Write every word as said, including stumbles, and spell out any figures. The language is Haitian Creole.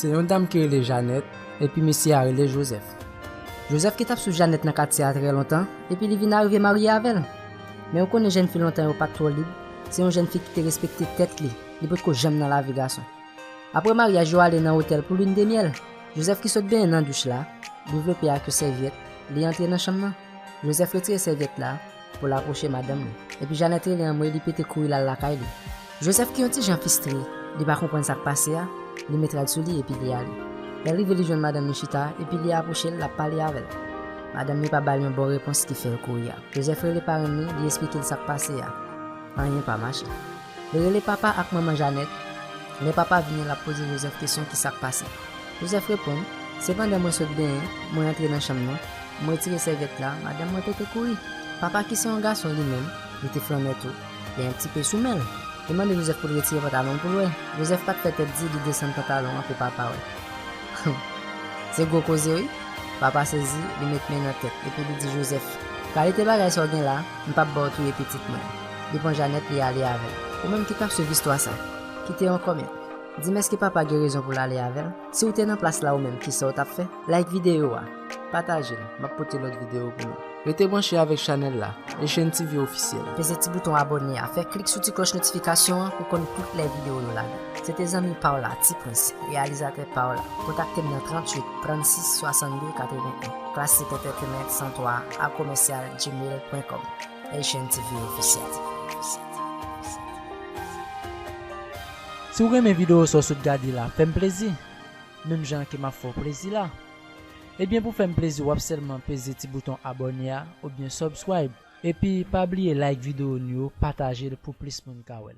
Se yon dam ki rele Janèt, epi mesye a rele Jozèf. Jozèf ki t ap swiv Janèt nan katye a trè lontan, epi li vin arive marye avè l. Men ou konnen jèn fi lontan yo pa t twò lib, se yon jèn fi ki te respekte tèt li, li potko janm nan lavi gason. Apre maryaj yo ale nan otèl pou lin de myèl. Jozèf ki sot benyen nan douch la, li vle pe ak yon sèvyèt, li antre nan chanm nan. Jozèf retire sèvyèt la pou l apwoche madanm li. Epi Janèt rele anmwe, li pete kouri l al lakay li. Jozèf ki yon ti jan fistre, li pa konprann sa k pase a, li met rad sou li epi li ale. Lè l rive li jwenn madanm li chita epi li apwoche l, l ap pale avè l. Madanm li pa ba l yon bon repons ki fè l kouri a. Jozèf rele paran l li, li esplike l sa k pase a. Anyen pa mache. Li rele papa ak manman Janèt. Lè papa vini, l ap poze Jozèf kesyon ki sa k pase. Jozèf reponn, se pandan mwen sot benyen, mwen antre nan chanm nan, mwen retire sèvyèt la, madanm mwen pete kouri. Papa ki se yon gason li menm, li te flannè tou, li yon ti pe sou men l. Li mande Jozèf pou l retire pantalon l pou l wè. Jozèf pa t fè tèt di, li desann pantalon an pou papa wè. Se gwo koze wi. Papa sezi, li met men nan tèt, epi li di Jozèf, kalite bagay sa w gen la, m p ap ba w touye pitit mwen. Li pran Janèt, li ale avè l. Ou menm ki t ap swiv istwa sa, kite yon kòmè. Di m èske papa gen rezon pou l ale avè l? Si w te nan plas la ou menm, kisa w t ap fè? Like videyo a, pataje l, m ap pote lòt videyo pou nou. Rete branche avèk chanèl la, Echann T V ofisyèl. Peze ti bouton abòne a, fè klik sou ti klòch notifikasyon an pou konn tout lè videyo nou lage. Se te zanmi pa w la, Ti Prens, reyalizatè pa w la. Kontakte m nan tranntuit, trannsis, swasannde, katrevenn. Classic Entertainment san twa a komèsyal gmail pwen kòm. Echann T V ofisyèl. Si w renmen videyo sa w sot gade la, fè m plezi, menm jan ke m ap fè w plezi la. Ebyen, pou fè m plezi, w ap sèlman peze ti bouton abòne a oubyen subscribe. Epi, pa bliye like videyo nou yo, pataje l pou plis moun ka wè l.